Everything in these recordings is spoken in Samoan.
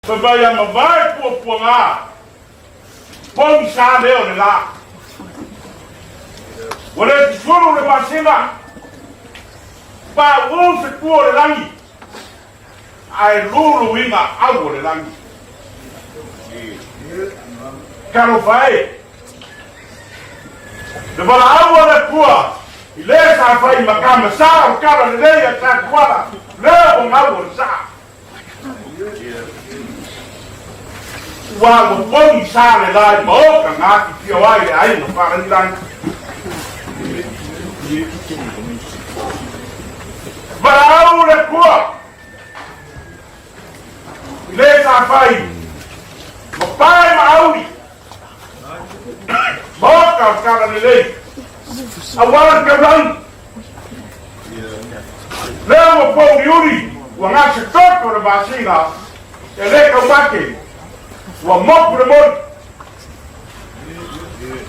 Fai mai a mavae puapuaga, pogisa lea o le la. Ua le tifulu le masina, pauu fetua o le lagi, ae luluina au o le lagi. Talofa e! Le valaau a le Atua i le sa fai ma tama sa o le tala lelei a Satuala, lea ua gau o le saa. Ua ua pogi sa le la i maoka nga ki pio ai le aiga wharangirangi. Valaau le kua i le sa fai ma pae ma auri maoka o tala lelei auala le taulangi Lea ua pouliuli, ua gase toto le masina, e le taumate, ua moku le moli,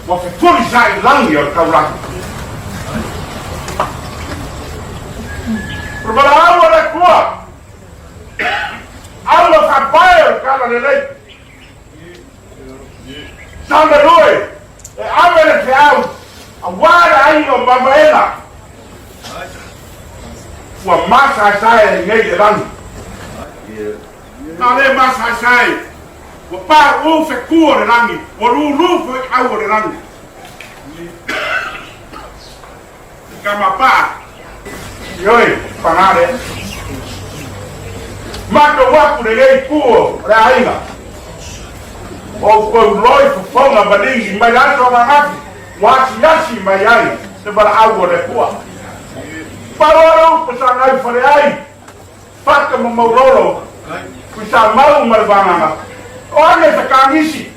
ua fetuli sa i lagi o le taulaga. O le valaau a le Atua, aua faapae o le tala lelei. Sagalue e ave le feau aua le aiga o Mamaena ua masaesae ai nei le lagi. A le masaesae, ua pauu fetu o le lagi, ua lulu foi au o le lagi. Kama paa, ioe, paga lea. Matou aku lenei itu o le aiga. O outou loi fofoga maligi mai le aso ananafi ua asiasi mai ai le valaau o le Atua. Pau lava le upu sa gaifale ai Fata ma Maulolo, Tuisamau ma le Vagana, o ane fekagisi.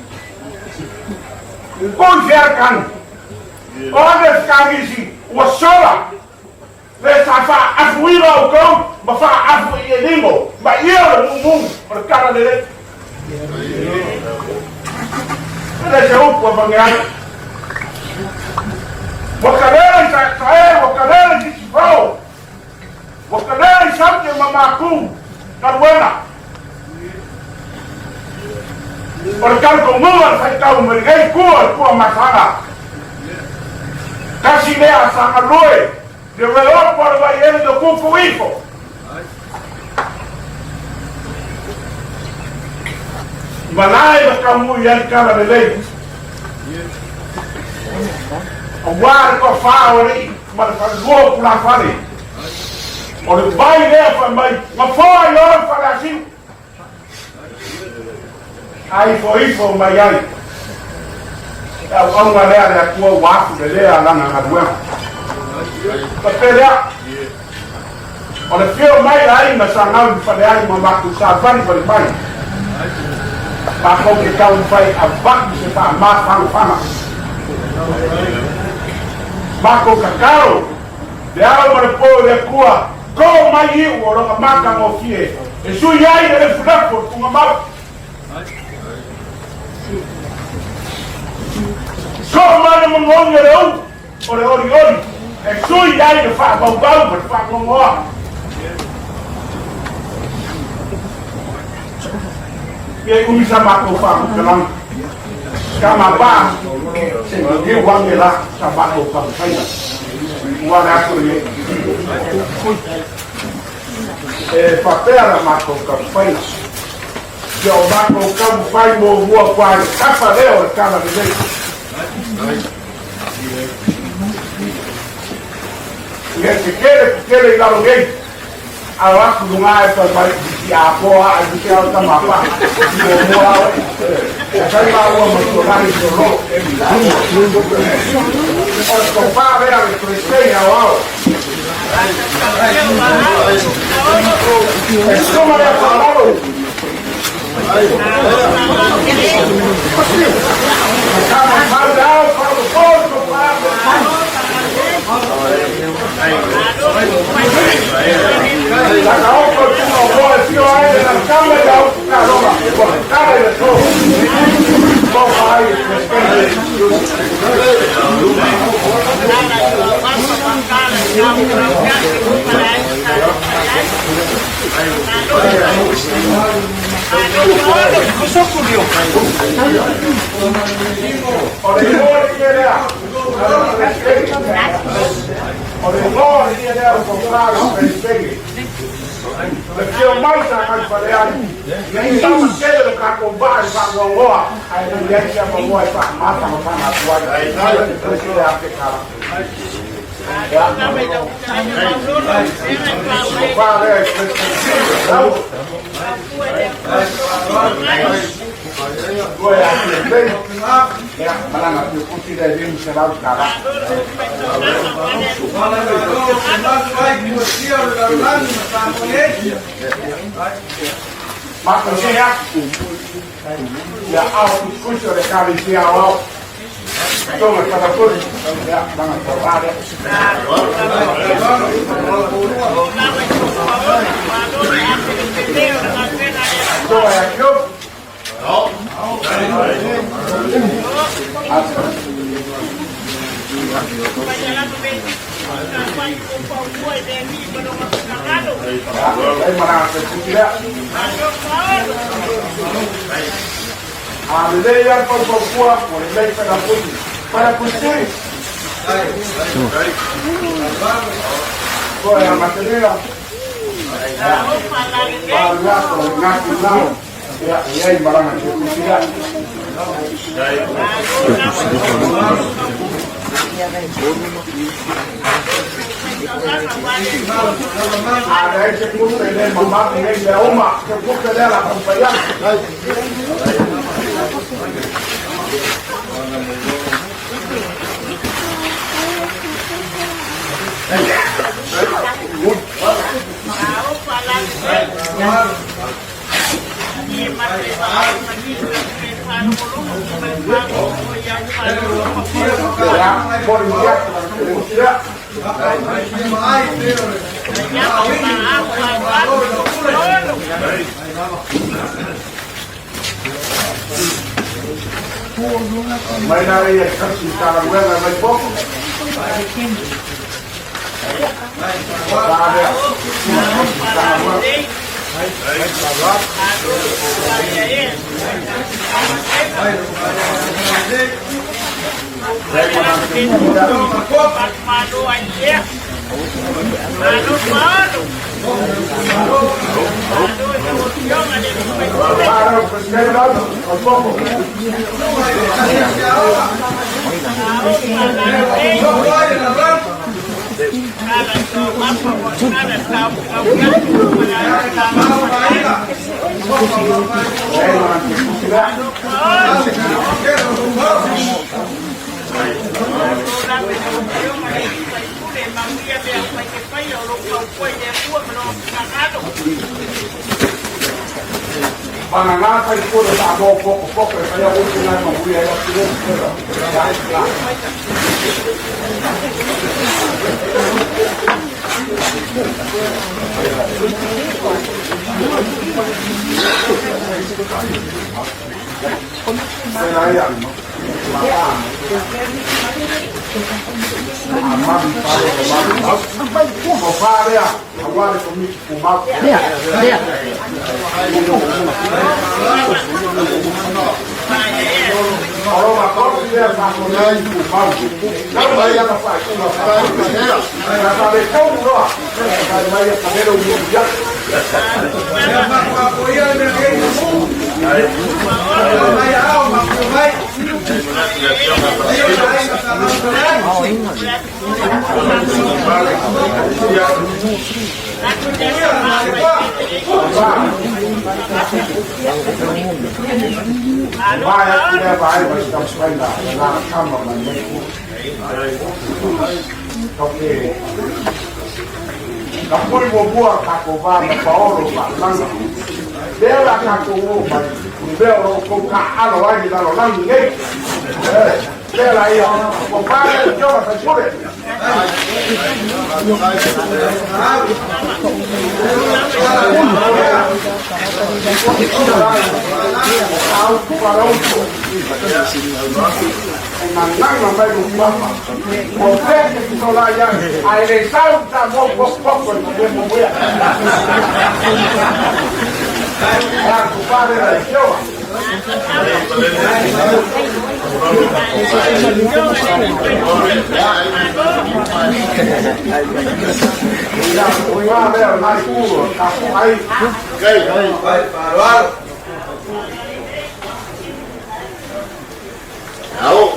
Koi fearakani. O ane fekagisi ua sola le sa faaafuina outou ma faaafu i eligo ma ia o le mumu o le tala lelei. E le se upu a vange ai. Ua kalele i saesae, ua kalele i sisifao, Ua kalea i saute ma maku galuega. O le talitonuga le faitau mai lenei tua i tua masaga. Tasi lea sa galue le ueopo a le waiele no kuku ifo. Malae ma taumui ai tala lelei. Aua le toafa o alii ma le falelua o tulafale. O le vai lea fai mai, Gafoa i oe Faleasiu. A ifo ifo mai ai. E auauna lea le Atua ua afu le lea lana galuega. Faapea lea, o le fio mai la aiga sa gau i Faleai ma matou savalivali mai, matou te taumafai avatu se faamafanafaga. Matou tatalo le ao ma le po i le Atua, to mai iu o lona matagofie e sui ai le lefulefu o le tugamau. To mai le momogi o le ou o le olioli e sui ai le faavauvau ma le faanoanoa. Ia i umi sa matou faamatalaga. Tama pa, se liliu ane la sa matou taumafaiga. Ua le atu lenei. E faapea la matou taumafaiga. Ia o matou taumafai muamua kua le kapa lea o le tala lelei. Ia tetele tetele i lalo nei. Alo atu luga e fai mai i apoa ai i te ao tama pa. Muamua au. E fai maua ma tuanai i lolo. O le tofa lea le Peresetene aoao. E suma lea whaalalo. Kama mau le ao, whao po, tofa. Laka oko tunga o moe fio ai le na kama i au ka roma. Ua kala i le tō. Tofa ai le Peresetene. O le igoa le lea a le Peresetene. O le igoa le lea o tofa a le Peresetene. Le afio mai Sagaifaleani, nei tama tele lo tatou vaa i faanoanoa, ae le i ai se avanoa e faamatamatana atu ai. Le ake tala. Ia, tofa lea i Peresetene. Lau. Ua ia lelei. Ia, malaga piuputi lea e $500. Matou se atu. Ia ao kusikusi o le Ekalesia Aoao. Tonga Talapuli. Ia, malaga tauā lea. Tonga ia Kiopu. A lelei lava le faufautua, ua lelei Failautusi. Failautusi! Toe ia Matelina. Ia, Palu Ia, e i ai malaga piuputi lea. A leai se tupe le mamalu nei mea uma, se tupe lea la taumafai atu. Mai la ia kasi tagaluega mai popo. Pagagā faipule sa mo poko poko e whaia utu ngai mamuia e atu le. Ia, ia. Amami pare o mami. O pare a awale komiti kumau. Lea, lea. O ma kopi lea sa ko nei kumau. Nau mai ana whai kuma whai. Na sa le tau roa. Mai mai e pamero i ya. Vai atu lea vai vai sa mai la la kama mai mai ku. Ka ka pui mo bua ka ko va ma paolo ma langa. Lea la ka ko o mai. Lea o ko ka alo ai la lo langi nei. Lea la ia. Ko pa le jo sa pure. Au parauto. E nanga mai lo papa. O peke ki to la ia. Ai le sau ta mo poko poko i mo mo ia. Ao,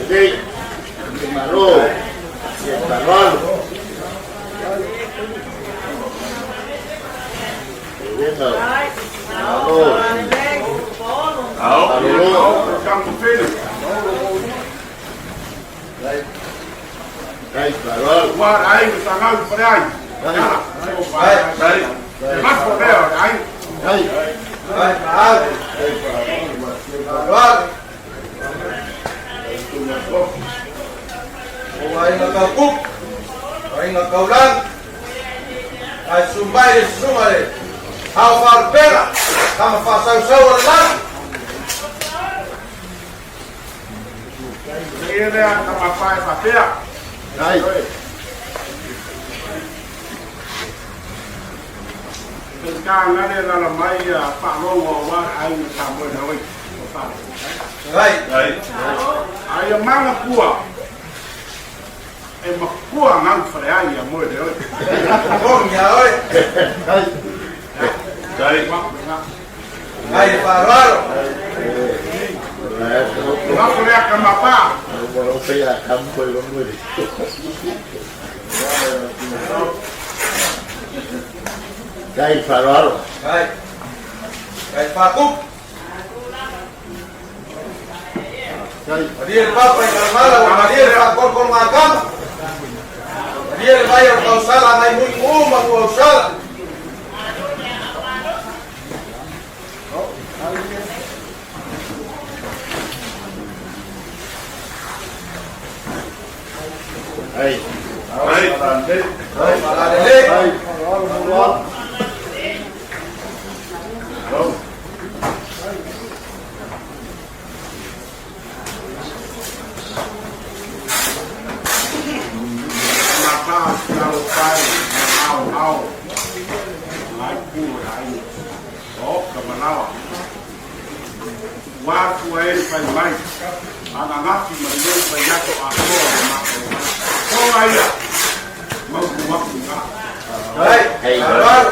lelei, malo, faaaloalo. O aiga Kaukupu, aiga Kaulagi, ae susu mai le susuga le Ao Faalupega, tama faasausau o le lagi. Aia mana pua e makua ngau whare ia moe le oi. Togi ia oe. Ai faaaloalo. Lafo lea ka mapa. Dai faaaloalo. Ai. Ai faakupu. Malie le papa i kalemala ua malie le faakolokologatama. Malie le vai o le tausala agai mulimu'u ma muausala. Ai. Faalalelei. Mapa tau pai ao ao. Lai ku ai. O ka manawa. Wa ku ai pai mai. Ana ngati mai le pai yato a toa o ma ko. Ko ai ia. Mau ku waku ngā. Ai. Faaaloalo.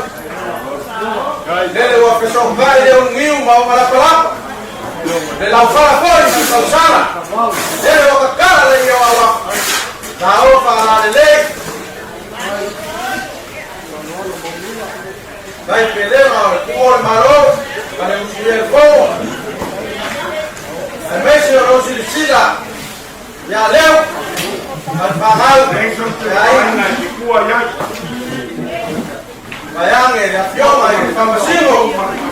Lele ua fesoofai le ulugiu ma o malapalapa. Le laufala foi i tausala. Lele ua kakala le ia o auafa. Sao faalalelei. Vai pelega o le tuo o le Malo ma le usuia le fono. Aemaise o lou silasila ia leo ma le fanau Nei le aiga. Aina i kua iai. Vaeage le afioga i le Faamasino.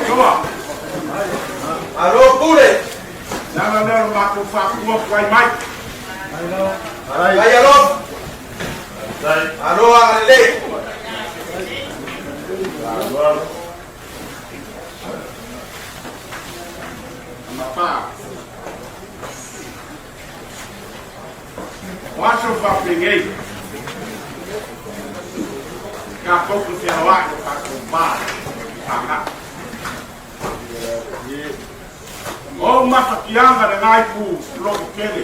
Toa. Malo pule. Nana leo le mākou whakua kuai mai. Vai alofa. Malo agalelei. Mapa. Waso whapengei. Ka koukou te awa i o tātou pā. Tāngā. O matakianga le ngai ku loko kele.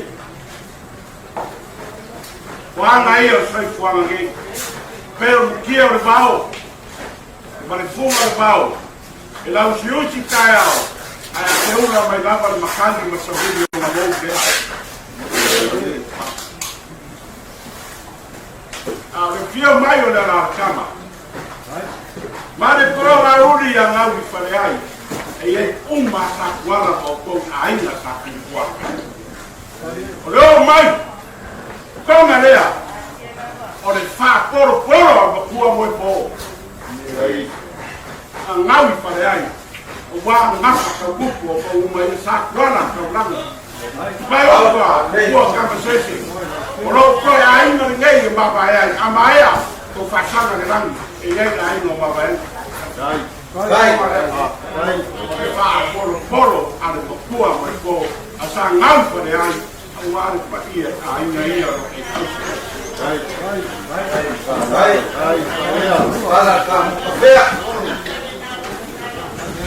Kuanga ia o soifuaga nei. Pe o mukia o le vao. Ma le fuga le vao. E lausiusi taeao. Ae a teula mai lava le makani ma savili o na mou lea. A o le fia mai o le alalatama. Ma le poro uli ia ngau i fale ai. E iai uma sa kuala ma o kou aiga sa kilikuaga. O le oo mai. Konga lea. O le faaporoporo a makua moe po. A ngau i fale ai. O wā ngasa kaukupu o pau uma i sa kuala kaulanga. Mai o kua, kua kama sese. O lou koe aiga lenei e mavae ai. A maea, ko whasaga le langi. E iai le aiga o mavae. Vai. O le faaporoporo a le makua mai po. A sa ngau fale ai. A ua le paia aiga ia o e tausi. Vai. Fala ka mokafea.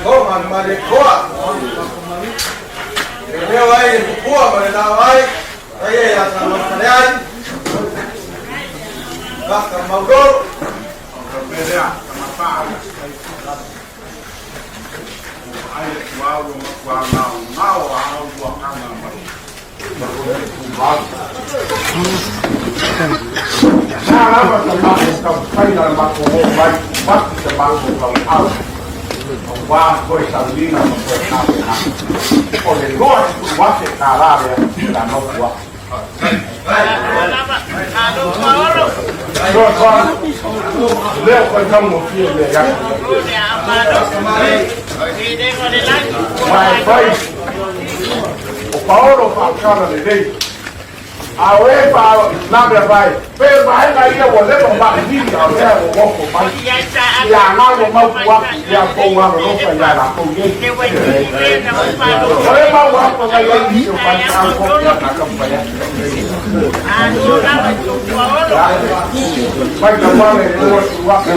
Fofoga le Malietoa. E leo ai le pupua ma le lao ai, ai ai a sa mafaleai. Baka maulolo. Pelea, tama ai ua ua matua ngao ngao a au ua kanga mai. Nā lava sa matou taumafai na matou oo mai atu sa matou lauau auā toe sauniga ma toe tapenaga. O le $20,000 lea o le a mapu atu. Fesoasoani, e le o toe taugofie mea i aso nei. Ma e fai o Paolo faamatala lelei. A o e faalavelave mai, pe vaega ia ua leva mailili a o lea ua ofo mai. Ia galo mautu atu ia tou alolofa ia latou nei. O le mau atu ngai ai nisi o faifeau foi ia na taumafai atu. Mai ka wale e lua tu atu.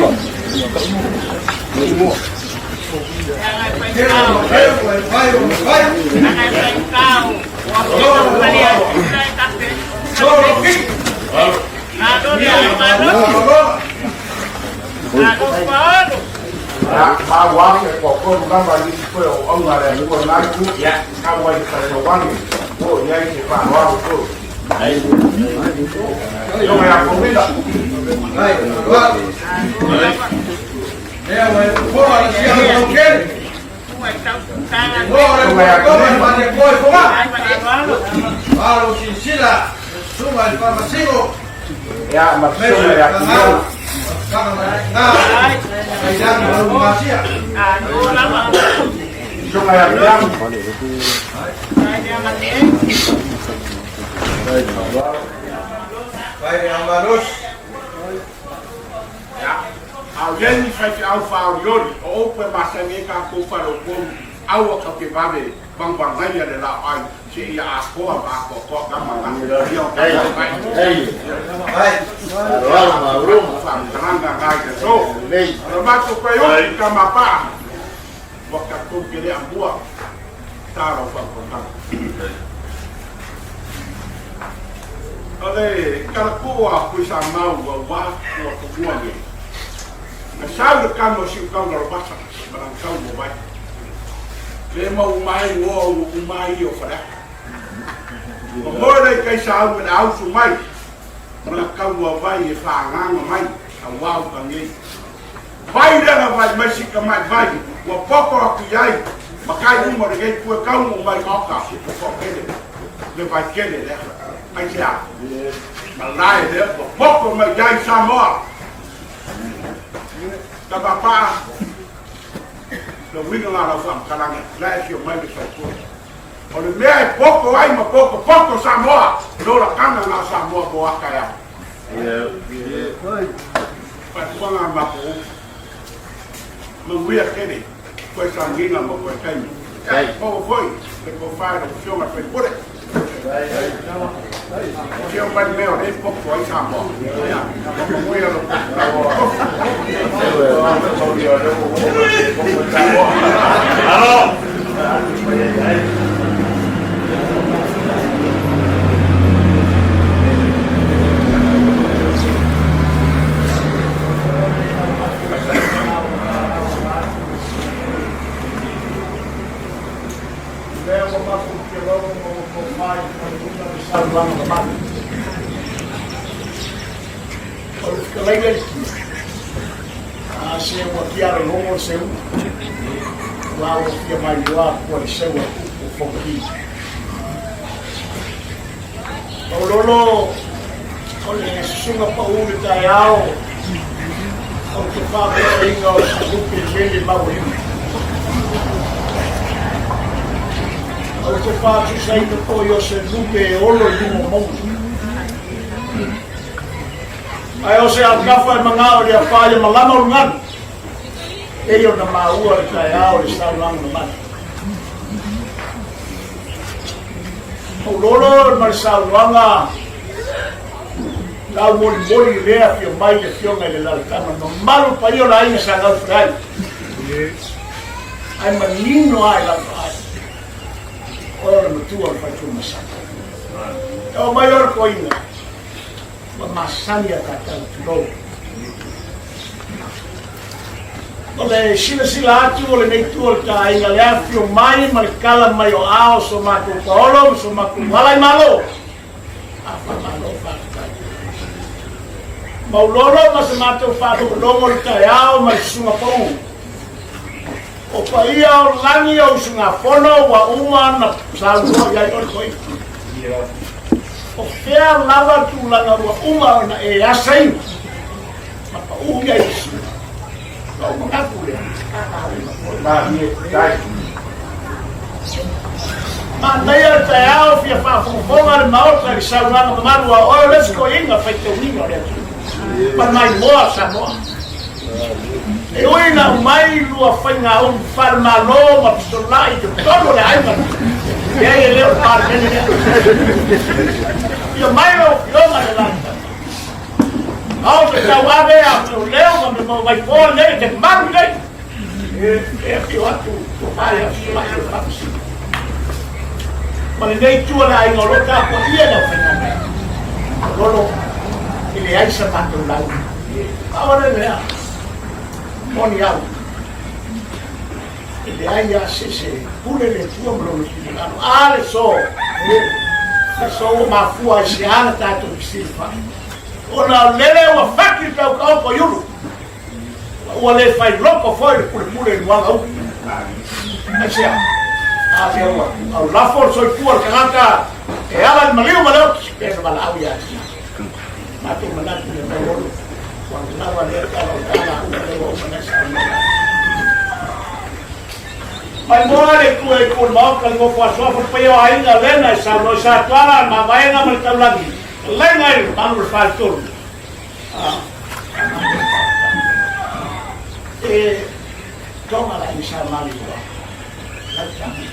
Ia, maua ake toatolu lava i isi toe o auga a le Atua na itu, ia, tau ai i Faitauagi, o i ai se faaaloalo foi. Afioga ia Kovila. Ia, ma le susuga ia Tino. Susuga ia Viliami. Ia, a o iai ni faifeau faaolioli, o oupu e masani ai tatou faleupolu, aua tatou te vave vaguvagai le laoai seia atoa ma atoatoa tama na ia o tatou mai. Faamatalaga na i le aso. O le matou faiupu tama paa, ua tatou te le amua tala o faautautaga. O le talatuu a Tuisamau aua ua tumua nei. Na sau le tama o Siutaula o Vasa ma lana tau ua vai. Le mau uma ai ua ua uma ai o Faleata. Ma moe le kai sa au me ausu mai ma lana tau ua vai e whaanganga mai a wau ka ngei. Vai le na vai mai sika mai vai ua poko aku iai ma kai uma le ngei pue kau mo mai oka o whakele le vai kele lea. Ai se a. Malae lea ua poko mai iai Samoa. Tama paa le uiga ngā lau whaamtalanga la e fio mai le faipule. O le mea e poko ai ma poko poko Samoa, no la kanga ngā Samoa mo aka e au. Whaituanga ma ko Manuia kere, koe sangiga ma koe taimi. Mo foi, le ko whae lo fionga faipule. Fio mai mea o le poko ai Samoa. Ia, manuia lo Lea ua matou fia logo ma ua tofa i le failuna le saunoaga mamalu. O le fetalaiga i a se ua tia le logo le seu, la ua fia mailoa atu le seu a tupu o Fonoti. Paulolo, o le susuga pau le taeao, o te whāpēinga o se lupe mele maualima. O te whātusaina toi o se lupe e olo i luga mauga. Ae o se autafa e mangao i le afā ia malama o le galu, e ia ona maua le taeao le saunoaga mamalu. Paulolo ma le saunoaga laumolimoli lea afio mai le afioga i le Lalotama, mamalu paia o le aiga sa gaufeai. Ae manino lava i lau vaai, o oe o le matua o le faletua masani. E oo mai loa le toeaina, ua masani a tatou, tulou. O le silasila atu o lenei itu o le taaiga, le afifio mai ma le kala mai o ao o so matou paolo ma so matou ala i Malo. A faamalo faafetai. Maulolo ma se matou faalogologo i le taeao ma le susuga pau. O paia o lagi o usugafono ua uma ona saunoa i ai oe toeaina. O fea lava tulaga ua uma ona e asaina ma pau i ai le susuga. Lou manatu lea, Manaia le taeao fia faafogafoga le Maota i le saunoaga mamalu a oe o le isi toeaina faitauina o le atunuu ma le maimoa o Samoa. E ui ina aumai lua faigaumu faale-Malo ma fesolai i totonu o le aiga, leai e le o le Palemene lea. Ia mai lau Afioga le Lalataga. Ao te tauave a o leo ma me mau vai poa nei te maru nei. E afio atu o pare a fia mai o whakusina. Ma le nei tua le aiga o lo tāpua ia lau whainga mai. O lolo, i le aisa mātou lau. Awa le mea, moni au. E leai a se se pule le tua ma lona finagalo. A le so, le so ua mafua ai se ana tatou fesilafai. Ona o lele ua faki le taukaopo i ulu. Ua le fai loko foi le pulepule i luaga upu. Aisea? A lea ua au lafo le soifua o le tagata e ala i le maliu ma le oti pe na valaau ia te. Matou manatu le mauolo ua lava lea tala o tala uma lea ua uma na saunoa. Mai moa le itu e itu o le maota le nofo asoafa le paia o aiga lena e saunoa i Satuala mavaega ma le taulagi. Laina i le malu o le faletolu. E tonga la i sa mali ua. Lau tama.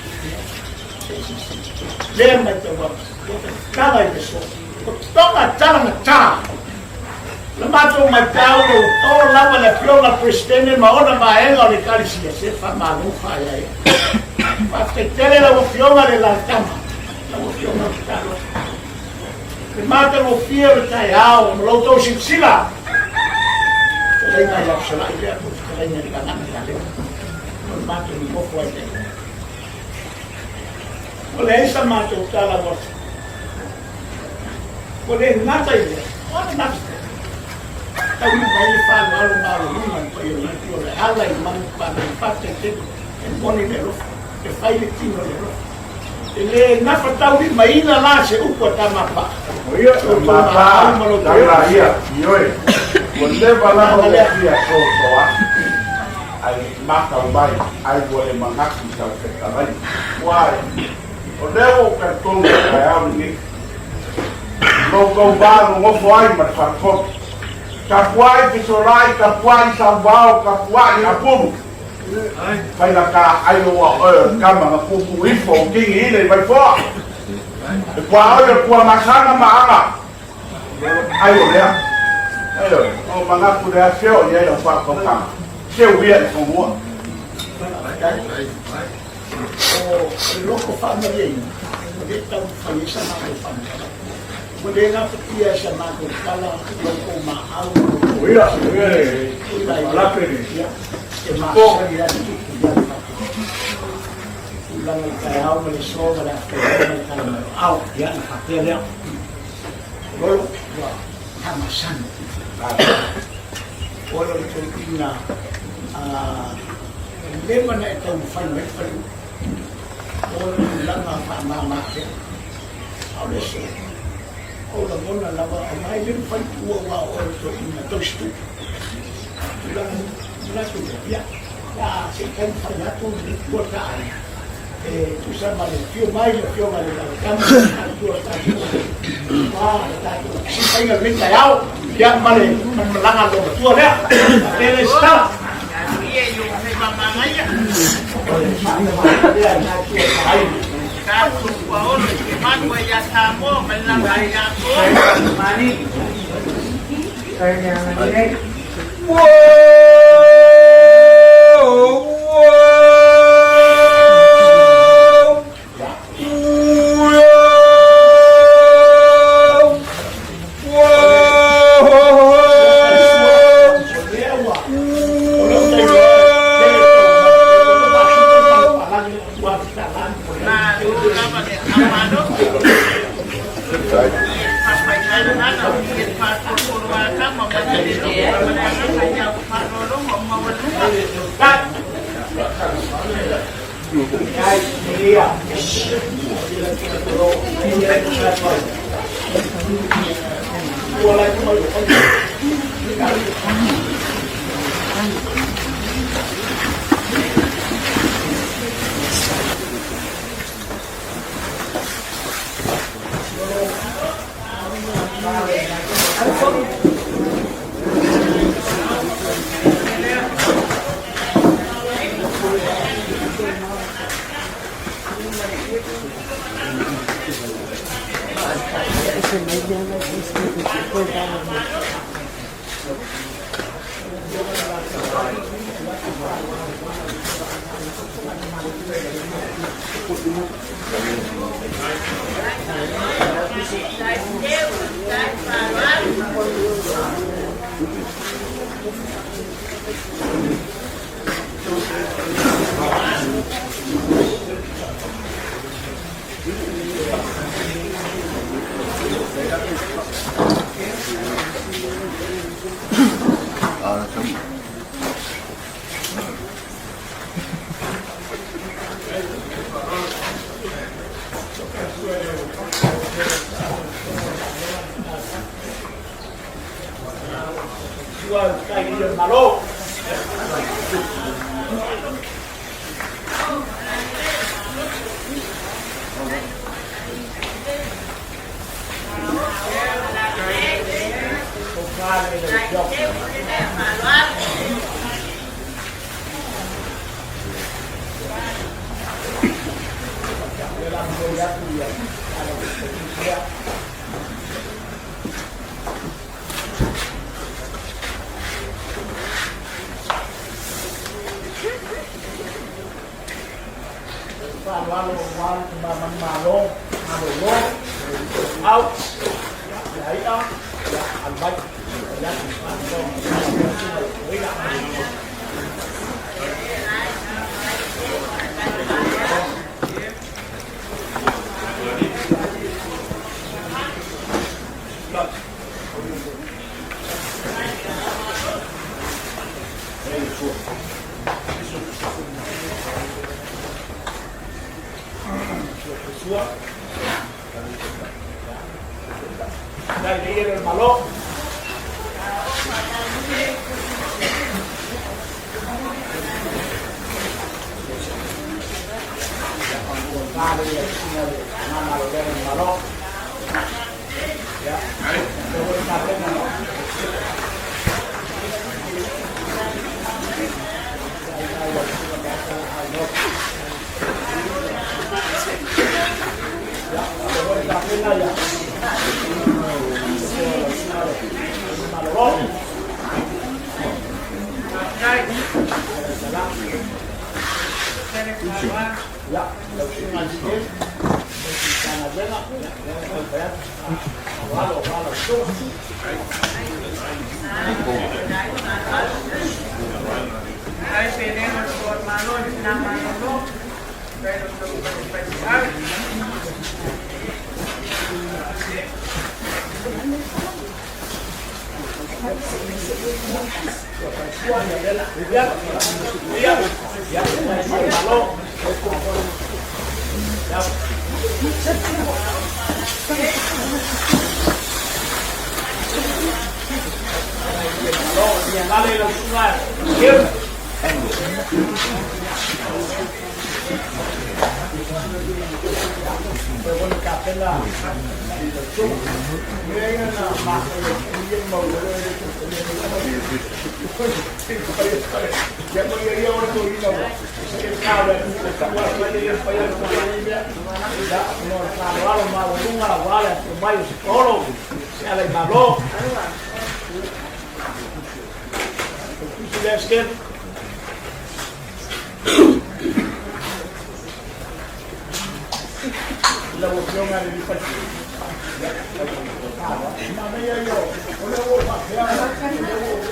Lea mai te ua. Ko te tala i te so. Ko tonga tala na tā. Le matou matau le ua to lava le afioga le Peresetene ma ona vaega o le Ekalesia, se faamalo faia ai. Faafetai tele lau afioga le Laltama, lau afioga le Talo. Le matagofie o le taeao ma lo outou silasila. Fetalaiga i lau salai lea, po o fetalaiga i le gagana ia lea. O le matou nofo ai lea. Ua leai sa matou tala ua Ua le gata i lea, o ana nata. Taunuu mai le faaaloalo maualuga i le paia o le Atua, le ala i manu panai faafetai tele, e moni le alofa, e fai le tino i le alofa. E le gafataulimaina la se upu a Tamapaa. O ia, Tamapaa, tala ia, ioe, ua leva lava ua fia sosoa, ai matau mai, ai ua le manatu i sau fetalaiga. Why? O lea ua ou talitonu i le taeao lenei, lo outou va nonofo ai ma le faletolu. Tapuai fesolai, tapuai sauvao, tapuai apulu. Faigata ai oa oe o le tama na puupuu ifo o kingi ile i Vaipoa. E puaoi o le puamasana ma aga. Ai o lea. Ioe, o manatu lea seo i ai lau faatautaga. Seu ia i fanua. O le loko faamalieina, ua le taumafai ai sa matou faamatalaga. Ua le gafatia e sa matou tala lo outou maau ma lo outou Ia, e masani lava le tupu ia le faapea. Tulaga i le taeao ma le aso ma le afioga ma le tala mai o ao, ia ona faapea lea. Lolo, ua faamasani. Oe o le toeaina leva na e taumafai mai le faliu. O le tulaga faamama ea. A o le aso, o lagona lava o mai le mafai tuua aua o oe o le toeaina tausitupe. Tulaga manatu lea, ia, ia se i taumafai atu le tua ta aiga. E tusa ma le afio mai le afioga i le Lautama, le tua tatou ma le tatou faiga lenei taeao, ia ma le malaga a lou matua lea. Faapea le sitala. Whoa! Whoa! Malo lava le aumalo. Ia faafaitai lana, ia faatolotolo a tama ma le logo ma le agaga ia faalologo maualuga. Malo. Faaaloalo aua le manumalo, malolo, au, ia i'a, ia alu mai, ia faalogo. Dai le le malo. Malo. Ya. Ai pele o le malo le na malolo. Pero lo Lau Afioga i le Manaia ia o lea ua faapea o lea ua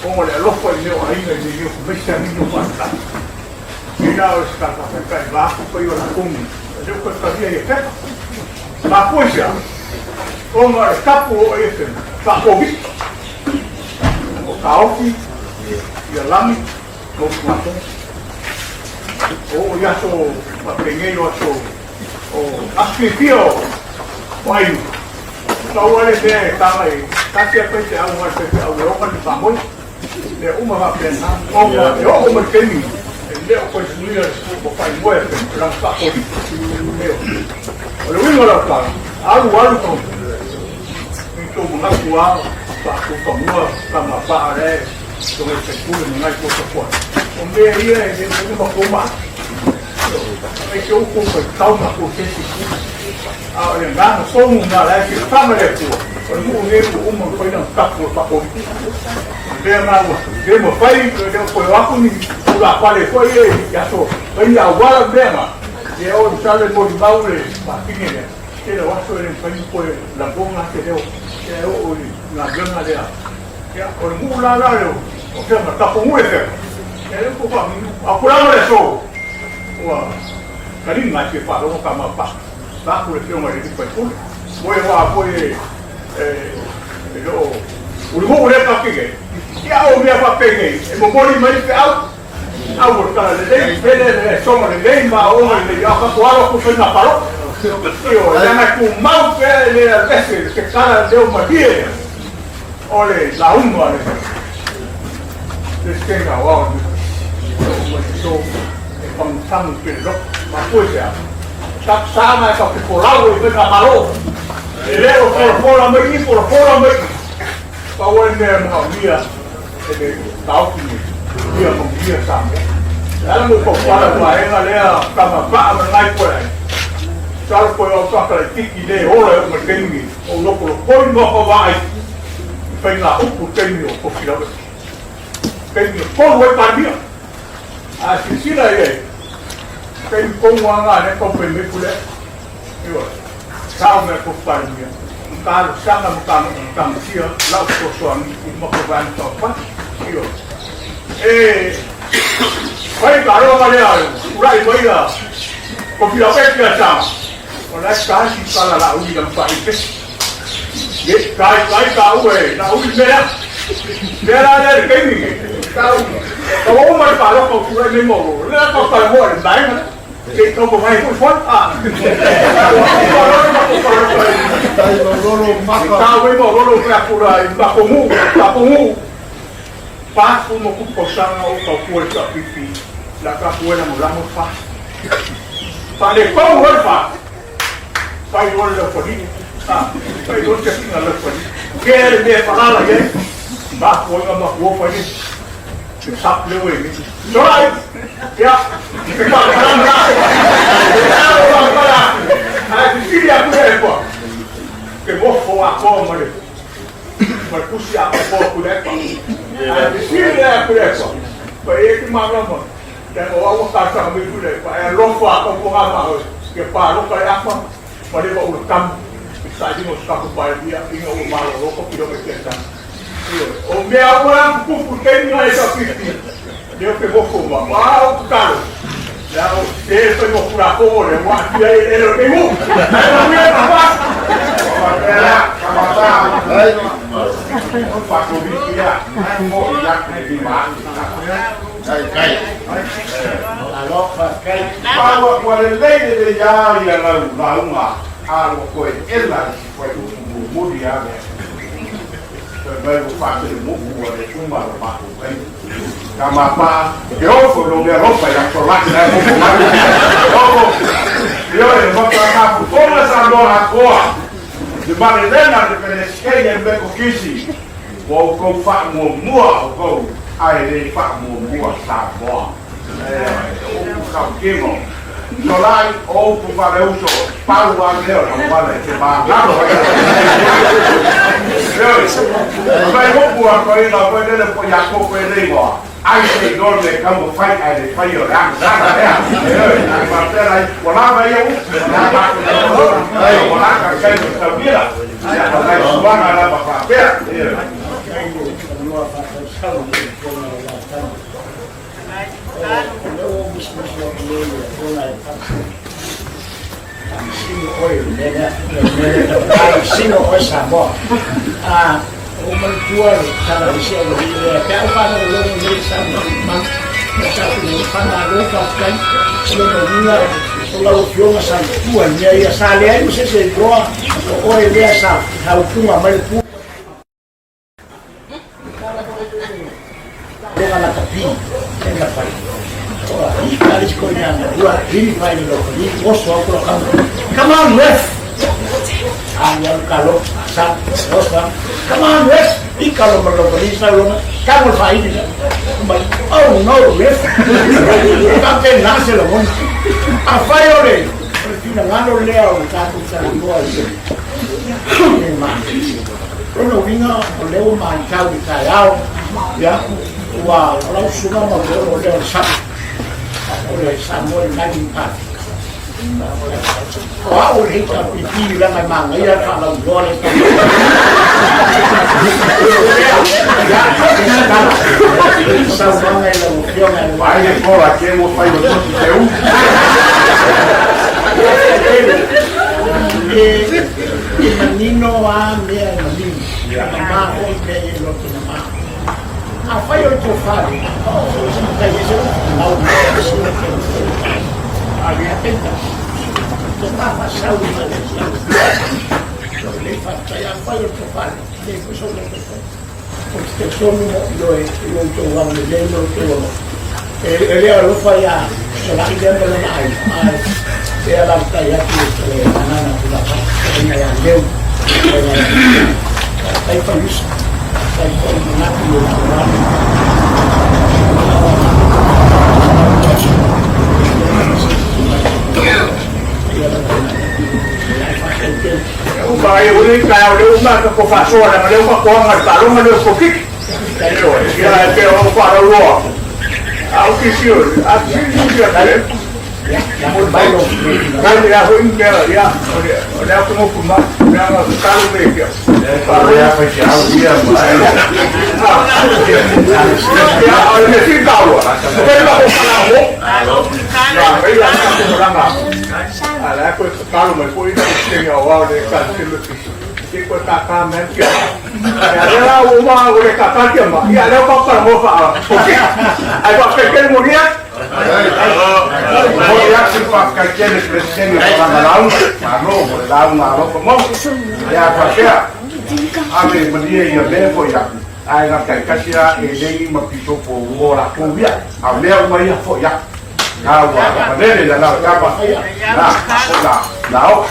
Ona o le alofa i mea o aiga i mea o maise a nini o faatala. Nei la o se tala faataitai vaeatu paia o latou nei, e le o toe talia ia pepa. Mafua i se a? Ona o le tapu o lo o i ai fena, faa-Koviti. O taofi ia lagi ma usugafono. O oo i aso faapenei o aso o aso fiafia o aiga, pau lava le mea e taga i tasi lava faifeau na o le faifeau e ona le faamoe. Mea uma faapena, ona e oo mai le taimi e le o toe suia le ma faimoe a lana faapolisi. O le uiga o lau tala, alu alu tau i tou manatu lava faatufanua tama paa lea e tongai faipule ma nai tou tapuai. O mea ia e le mafai ona matou maa. E te upu faitau ma tou sesi a o le agaga tonu lena la e silafaga le Atua, o le nuu lenei ua uma ona fai lana tapu o le faapolisi. O le mea lena ua le mafai, e le o toe o atu ni tulafale foi ia i aso fai ni auala ma mea na, ia o masalo e molimau le faafine lea, tele o aso e le mafai ona toe lagona se leo e oo i galuega lea. Ia, o le nuu la la leo, o fea taponuu e fea, ia lea ua faaminu. A tulaga o le aso, ua taliga e fia faalogo ka ma pa. Taku le afioga i le alii faipule. Moe aua foi e e le o ulimu'u lea tatou nei. Ia o mea faapenei e momoli mai le feau, au o le tala lelei, pele le soga lelei ma aoga lelei, a o tatou alo atu i faiga palota. Ioe, leaga e tumau pea e le aveese se tala leo malie lea o le lauga a le Peresetene aoao o le e oo mai le aso e fagufagu pea le loto. Mafua i se a? Sa e tatou te folau ai i faigamalo. E le o folafola mai i, folafola mai i. Pau lava le mea e manaomia e le taofi nei, ia manuia Samoa. E ala mo paupala le vaega lea tama paa ma lenai koe ai. Masalo koe o au tagata laitiiti le ola e oo mai taimi nei, o lokolokoi noa ka vaai i faiga upu taimi o Kofi Lawesi. Taimi e tolu ai Palemia. A silasila i ai, taimi tonu lava lena lea e taumafai mai pule ai. Ioe, sao mea Kofi Palemia, na talosaga ma tagisia lau fesoasoani i le matou Vaega Faaupufai. Ioe, e fai taloga lea tulai mai a Kofi Lawesi ia Saga, o la e tasi tala Laauli lana faaipesi. Ye, tai tai taua e Laauli mea lea. Mea la lea le taimi nei, tau, tau uma le palota o tulai mai Maulolo, lea tau talanoa i le vaega lea. Se i tau mavae foi fono, a. Tai Maulolo maka. Tau mai Maulolo pe akura i matou nuu, tatou nuu. 40 ma tupu tausaga o tautua le HRPP, la tatou e lagolago le FAST. Faaletonu ai le FAST. Fai loa le laufali, a, fai loa le siakiina laufali. Kea le mea e falala i ai, mafuaiga mafuofa i le sap lea ua i ai. Solai! Ia, ke faamalama la. Alo faamalama atu. Ae fesili atu le epa. Ke mofo atoa ma le ma le tusi atoa atu le epa. Ae fesili le atu le epa. Pa e ke malama. Leaga o au ua talosaga mai Tuilaepa e alofa a tautuaga ma oe ia palota le afa ma leva ula tamu i sailiga o se tatou Palemia ina ua malolo ka pilo mai Tiaitana. Ioe, o mea ua tutupu i taimi na e HRPP, lea ou te nofo ma ma au tatalo, leaga o sese le faiga o Tulafono lea ua aafia ai eleele o lenei nuu. Ae manuia le papa! Ua lelei lelei lava ia lau lauga a ua toe ela i si fuaiupu mulimuli lava lea. Fai mai ua faatelemu'u ua le uma lo matou taimi. Tama paa, ke ofo i lou meaalofa i aso laki la e momo mai. Ofo, ioe, e makafofoga Samoa atoa, le malelega le Peresetene le Metokisi, Ua outou faamuamua outou, ae le faamuamua Samoa. O upu tautino, Solai, o upu faaleuso, pau lava lea o le auala e te magalo ai. Ioe, fai upu a toeaina foi lele po ia koko e le igoa, ai se i le taumafai ae le faia o le agasala lea. Ioe, ae faapea la, ua lava ia upu, ua lava kai o le tautila. Ia, o nai suaga lava faapea. Ioe. Afioga i le Tama. O lea ua ou musumusu atu nei i le Afioga i le Faamasino oe i le mea lea, le mea lea, Faamasino oe Samoa. Ua ou manatua le tala a le isi aualii lea, pe a ou faalogologo nei i le saunoaga mamalu, ia sa ou tulai, faamalo faafetai, o lona uiga o lau Afioga sa matua i mea ia, sa leai ma se isi e iloa o oe lea sa tautuga mai le pu. Come on, ref! Come on, ref! Oh no, ref! Faapena se lagona. Afai o le finagalo lea o le tatou talanoa i le Lona uiga o lea ua matau i taeao, ia, ua o lau susuga Mauleolo o lea o le Sami, o le Samoa Uniting Party. O au o le HRPP leaga e manaia le faalauiloa lea. Saunoaga i lau Afioga i le Vai le pola ke ua fai o tosi te u. E manino a mea e manino, e mama foi mea e loto mama. Afai o le tofa le, o se matai ese o lau mea se o te a le apenta. Tofa fa sau i le so le fa tai afai o le tofa le, le foi so le tofa. O te tonu mo i loe, i lo tau au le le lo tau alo. E le alofa ia solai lea ma lona ai, ai e ala tai atu e anana tula fa, e ngai a leu, e ngai a leu. Tai pa yusa, tai pa i manatu i o tau Uma e uli ka o le uma ka ko fasoa na le uma ko anga talonga le ko kiki. Ia e te o whara roa. Au ki si o, a si si a kare. Kai le aho i mea, ia, o le ako mo kuma, mea nga kalu me kia. Ia fai si au ia ma. Ia, o le si kaua. Ko ma ko whara ho. Ia, ia, ko ranga. A la ko kalu mai ko ina te o au le ka te le ki ko ta ka men kia. Ia le la o ma o le ka ka kia ma. Ia le pa pa mo fa. Ai pa pe ke mo ria. Mo ia se pa ka ke le presidente o la lau. Ma no mo le lau ma lo mo. Ia pa kia. Ame mania ia le fo ia. Ai na kai kasia e nei ma piso po o la ko ia. A mea uma ia fo ia. Na ua manele la la kapa. Na la la o.